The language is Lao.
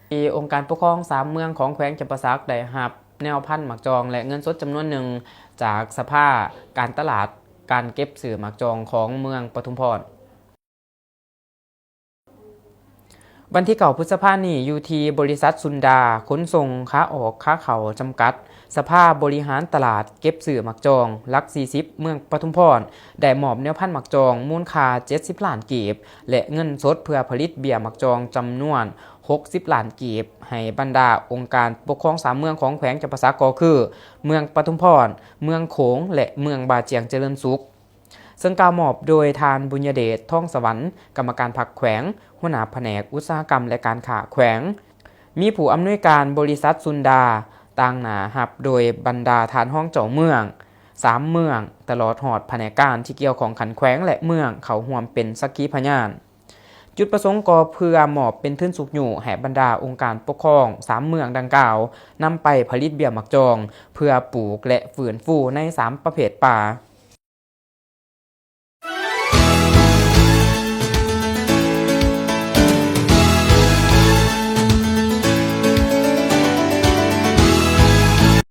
ທີ່ອົງການປົກຄອງສາມເມືອງຂອງແຂວງຈຳປາສັກ ໄດ້ຮັບແນວພັນໝາກຈອງ ແລະ ເງິນສົດຈຳນວນໜຶ່ງ ຈາກສະພາການຕະຫຼາດການເກັບຊື້ໝາກຈອງຂອງເມືອງປະທຸມພອນ. ວັນທີເກົ້າ ພຶດສະພານີ້ ຢູ່ທີ່ບໍລິສັດຊຸນດາຂົນສົ່ງຂາອອກຂາເຂົ້າຈຳກັດ ສະພາບໍລິຫານຕະຫຼາດເກັບຊື້ໝາກຈອງ ຫຼັກສີ່ສິບ ເມືອງປະທຸມພອນ ໄດ້ມອບແນວພັນໝາກຈອງມູນຄ່າເຈັດສິບລ້ານກີບ ແລະ ເງິນສົດເພື່ອຜະລິດເບ້ຍໝາກຈອງຈຳນວນຫົກສິບລ້ານກີບ ໃຫ້ບັນດາອົງການປົກຄອງສາມເມືອງຂອງແຂວງຈຳປາສັກ ກໍຄື ເມືອງປະທຸມພອນ, ເມືອງໂຂງ ແລະ ເມືອງບາຈຽງຈະເລີນສຸກ. ເຊິ່ງກ່າວມອບໂດຍທ່ານ ບຸນຍະເດດ ທອງສະຫວັນ ກຳມະການພັກແຂວງ, ຫົວໜ້າພະແນກອຸດສາຫະກຳ ແລະ ການຄ້າແຂວງ, ມີຜູ້ອຳນວຍການບໍລິສັດຊຸນດາ ຕາງໜ້າຮັບໂດຍບັນດາທ່ານຮອງເຈົ້າເມືອງສາມເມືອງ ຕະຫຼອດຮອດພະແນກການທີ່ກ່ຽວຂ້ອງຂັ້ນແຂວງ ແລະ ເມືອງ ເຂົ້າຮ່ວມເປັນສັກຂີພະຍານ. ຈຸດປະສົງກໍເພື່ອມອບເປັນທຶນຊຸກຍູ້ໃຫ້ບັນດາອົງການປົກຄອງສາມເມືອງດັ່ງກ່າວ ນຳໄປຜະລິດເບ້ຍໝາກຈອງ ເພື່ອປູກ ແລະ ຟື້ນຟູໃນສາມປະເພດປ່າ.